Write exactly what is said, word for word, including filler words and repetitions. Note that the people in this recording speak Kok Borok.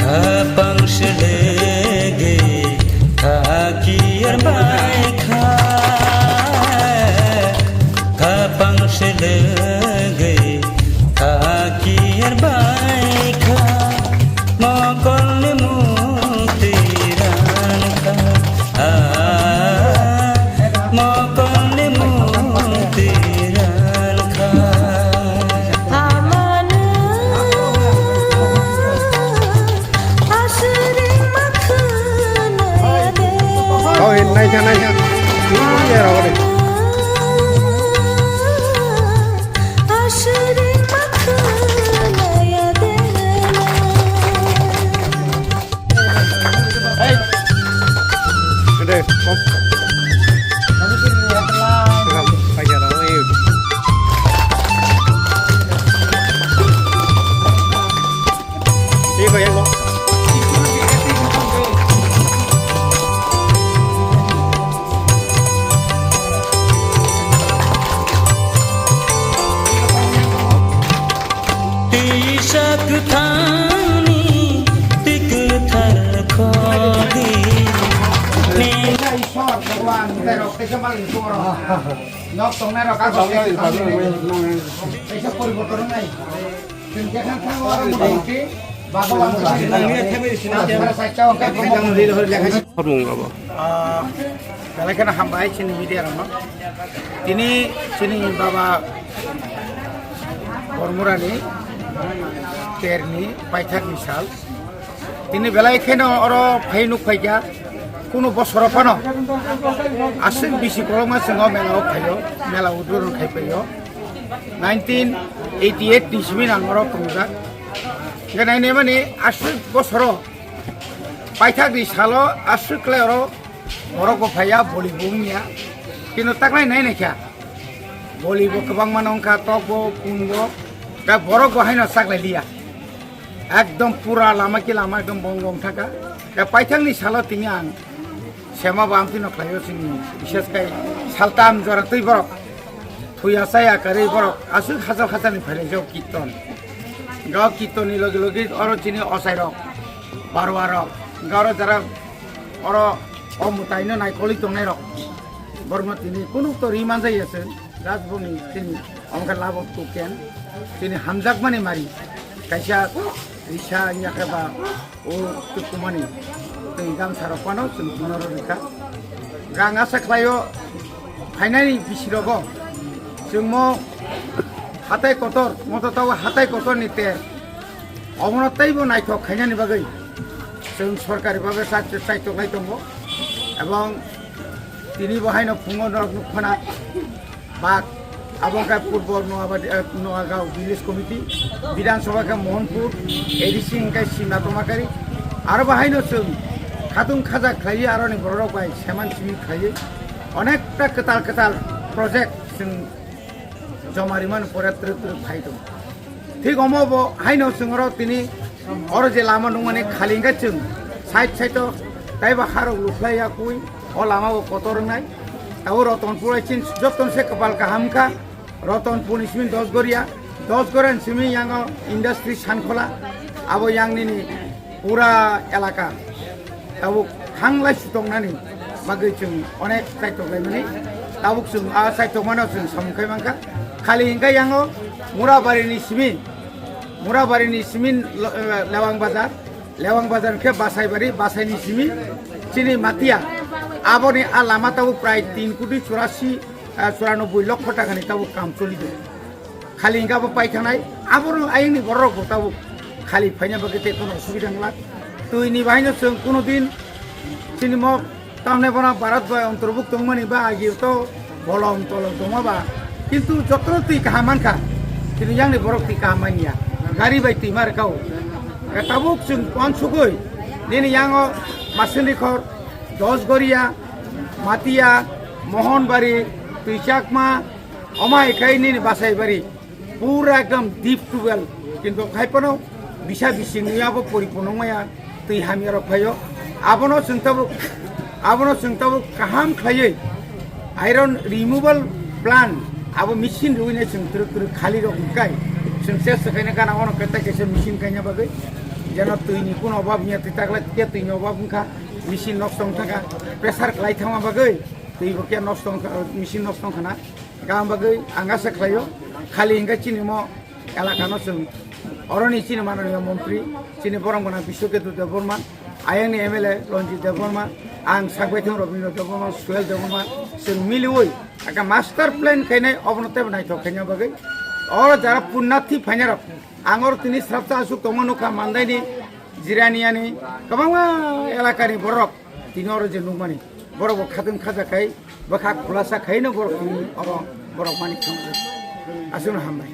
Apang selege thaki erbai kha, apang selege thaki erbai kha, mokol ni mukti ran kha. Ah, mokol ni mukti ran kha. Amanu asuri makhna yade. Kau hin naikha, naikha. Ini ya, rawa deh. Asuri makhna yade. Tisa kwthangni twi kwthar khogwi. Ishwar Bhagwan, tei rok tei khe malik tongro. Nok tongnai rok kaisa poriborton wngnai. Chwng khe kha thango aro motamuti Bhagwan. Khormung abo. Ah, belai kheno hambai chini media rokno. Tini chini baba Bormurani terni paithakni sal. Tini belai kheno oro phai nuk phaikha. Kunu bosoro phano aswk bisi kolokma chwngo mela o phaio, mela udrorok khai phaio. Nineteen eighty eight ni simi nang oro tongjak. Hingke nainai mani aswk bosoro paithakni salo aswk khlai oro borok bo phaiya, boli bo wngya. Kino taklai nai naikha. Boli bo kwbangma no wngkha, tok bo, pun bo. Da borok bo haino chaklai liya. Ekdom pura lama ki lama ekdom bong bong thangkha. Da paithakni salo tini ang sema bo amtwi no khlaio chini, bishes kai saltam jora twi borok. Thuya chaya karwi borok aswk hachal hachalni phailai jao kirton. Ga kirtonni logi logi oro chini ochairok, baruarok, ga oro jara oro o mwtaino naikolwi tongnairok. Borokno tini kunu to ri manjaya chwng, just boni chini omo khe labo tuken, chini hamjakmani mari kaisa risa wngya khe ba o tukumani tei gamsa rok phano chwng phunaro rikha. Gang asa khlaio phainani bisirogo chwngmo hatai kotor, moto tabo hatai kotorni ter obono teibo naithok khainani bagwi chwng sorkari bhabe chai-, chaitok lai tongo. Ebong tini bo haino phungo norok nukphana. Bak, abo wngkha Purbo Noabadi, eh, Noagaon Village Committee, Bidhan Sabha khe Mohanpur, A D C wngkha Sima Tomakari, aro bahaino chwng khatung khaja khlaiwi aroni bororok bai seman simi khlaiwi onekta kwtal kwtal project chwng joma rimani pore twrwk twrwk phai tongo. Thik omo bo haino chwng oro tini oro je lama nukmani khali hwnkhe chwng side side o taibo harok lukhlai ya kwi o lama bo kotor wngnai. Tabuk Ratanpur hai chini joto se kwpal kaham kha. Ratanpur ni simi Dasgaria, Dasgaria ni simi yango industry Sankhola, abo yang nini pura elaka tabuk thanglai sutoknani bagwi chwng onek kaitok laimani. Tabuk chwng a kaitokmano chwng samung khai mankha. Khali hwnkhe yango Murabari ni simi, Murabari ni simi lo-, eh, Lewang Bazar, Lewang Bazar hwnkhe Basaibari, Basai ni simi chini Matia. Aboni a lama tabuk prai tin koti churasi, eh, churanobboi lokho takani tabuk kam choli do. Khali hwnkhe abo paithanai, abono ayangni bororok bo tabuk khali phaina bagwi tei kono osubida wng la. Twi ni bahaino chwng kono din chini mo tamne bono Bharat bai ontorbukto wngmani ba agi to bolom tolom tongma ba, kintu jotono twi kaham mankha, chini yangni borok twi kaham manya, gari bai twi ma rwkha o. Tabuk chwng uansugwi Nini yango Masunikhor, Dosgoria, Matia, Mohonbari, Twichakma, omai kai nini Basaibari. Pura ekdom deep to well. Kintu khaipano bisa bising ni abo poripuno maya twi hamya rok phaio. Abono chwng tabuk, abono chwng tabuk kaham khlaiwi iron removal plant abo machine rwina chwng twrwk twrwk khali rok kai. Chwng ses sakaina gana ono keta kaisa machine kaina bagwi. Jeno twi ni kuno obab nya twi takla twi ni obab wngkha. Machine nosto wngkha. Pressure khlai thangma bagwi twi bo khe nosto wngkha, machine nosto wngkha na. Gam bagwi ang asa khlaio, khali hingkha chini mo elakano chwng oroni chini mananiya montri, chini borok gwnang Biswaketu Debbarma, ayangni M L A Ranjit Debbarma, ang sakbaithang Rabindra Debbarma, Suel Debbarma, chwng miliwi aka master plan khainai obono tebo naithok khaina bagwi. Oro jara punnathi phainarok, ang oro tini srapsa asuk tongma nukha mandaini, jiraniani, kwbangma elakani borok tini oro je nukmani, borok bo khatun khaja khai, bwkha khulasa khaino borok tini oro borok mani thangwi. Aswkno hambai.